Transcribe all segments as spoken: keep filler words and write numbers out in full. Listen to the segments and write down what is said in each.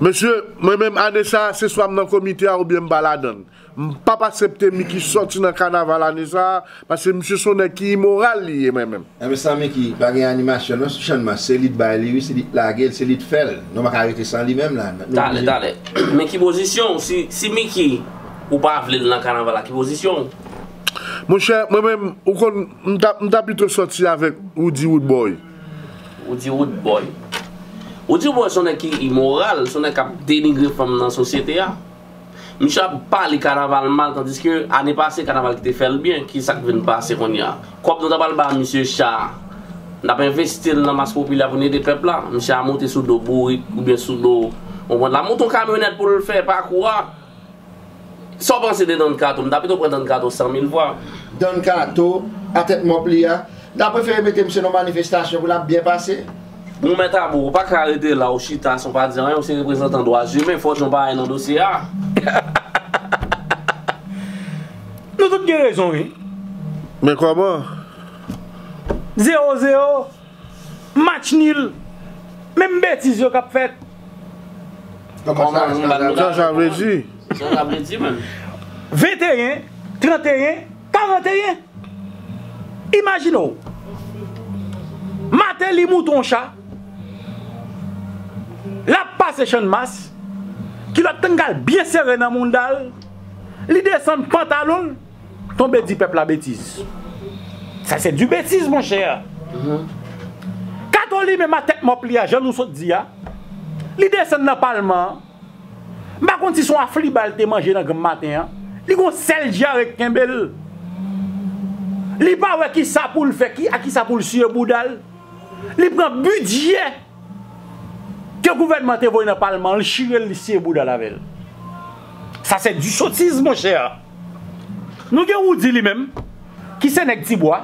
Mesye, mwen menm ane sa a, se swa m nan komite a oubyen m pa ladan l. M p ap aksepte Micky sòti nan kanaval ane sa a, paske misye se yon nèg ki imoral li ye, mwen menm. Enben, san Micky, pa gen animasyon non sou Channmas. Se li t bay li, wi, se li t lage l, se li t fè l. Nou pa ka rete san li menm la. Nou Talè, oblije. Talè. Men ki pozisyon w? Si, si Micky, ou pa vle l nan kanaval la, ki pozisyon w? Monchè, mwen menm, ou konn, m ta, m ta pito sòti avèk Roody Roodboy. Roody Roodboy. Roody Roodboy se yon nèg ki imoral, se yon nèg k ap denigre fanm nan sosyete a. Misye ap pale kanaval mal, tandiske ane pase kanaval ki te fè l byen, ki sa k vin pase kounye a? Kòb nou ta pral ba misye cha a. N ap envesti l nan mas popilè pou n ede pèp la. Misye a monte sou do bourik oubyen sou do, w konprann, l ap monte yon kamyonèt pou l fè pakou a. Sa w panse de Don Kato? M ta pito pran Don Kato san mil fwa. Don Kato, a tèt mòp li a, n ta prefere mete misye nan manifestasyon pou l ap byen pase. Bon, Mèt Abou, ou pa ka rete la, ou chita san w pa di anyen, ou se reprezantan dwa imen, fò w di yon bagay nan dosye a. Nou tout gen rezon, wi. Men kòman? Zewo zewo, match nil, menm betiz yo k ap fèt. Kòman sa, sa, sa, sa, sa vle di? Sa sa vle di menm? Venteyen, tranteyen, karanteyen. Imajine w, Martelly moute yon cha, l ap pase Channmas, kilòt tanga l byen sere nan mounda l, li desann pantalon l, tonbe di pèp la betiz. Sa se di betiz, monchè. Kato li menm a tèt mòp li a, jan nou sot di a, li desann nan palman an. M pa konn si se yon afliba l te manje nan granm maten an. Li gon sèl dyare k kenbe l. Li pa wè kisa pou l fè, ki, a kisa pou l siye bouda l. Li pran bidjè ke gouvènman te voye nan palman an, li chire l, li siye bouda l avè l. Sa se di sotiz, monchè. Nou gen Roody li menm, ki se nèg Tibwa.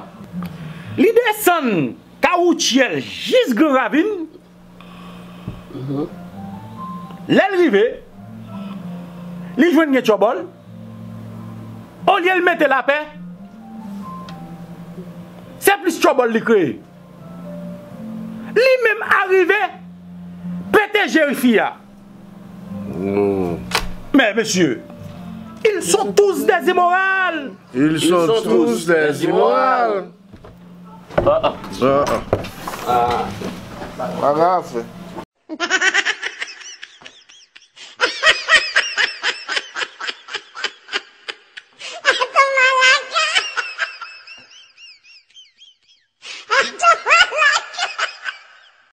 Li desann Kawoutchè jis Gran Ravin. Lè l rive, li jwenn gen tchòbòl. Olye l mete lapè, se plis tchòbòl li kreye. Li menm arive pete je fi a. Men mesye, ils sont tous des immorales. Ils sont tous des immorales. Ah, ah. Ah, ah. Ah. Pa grave.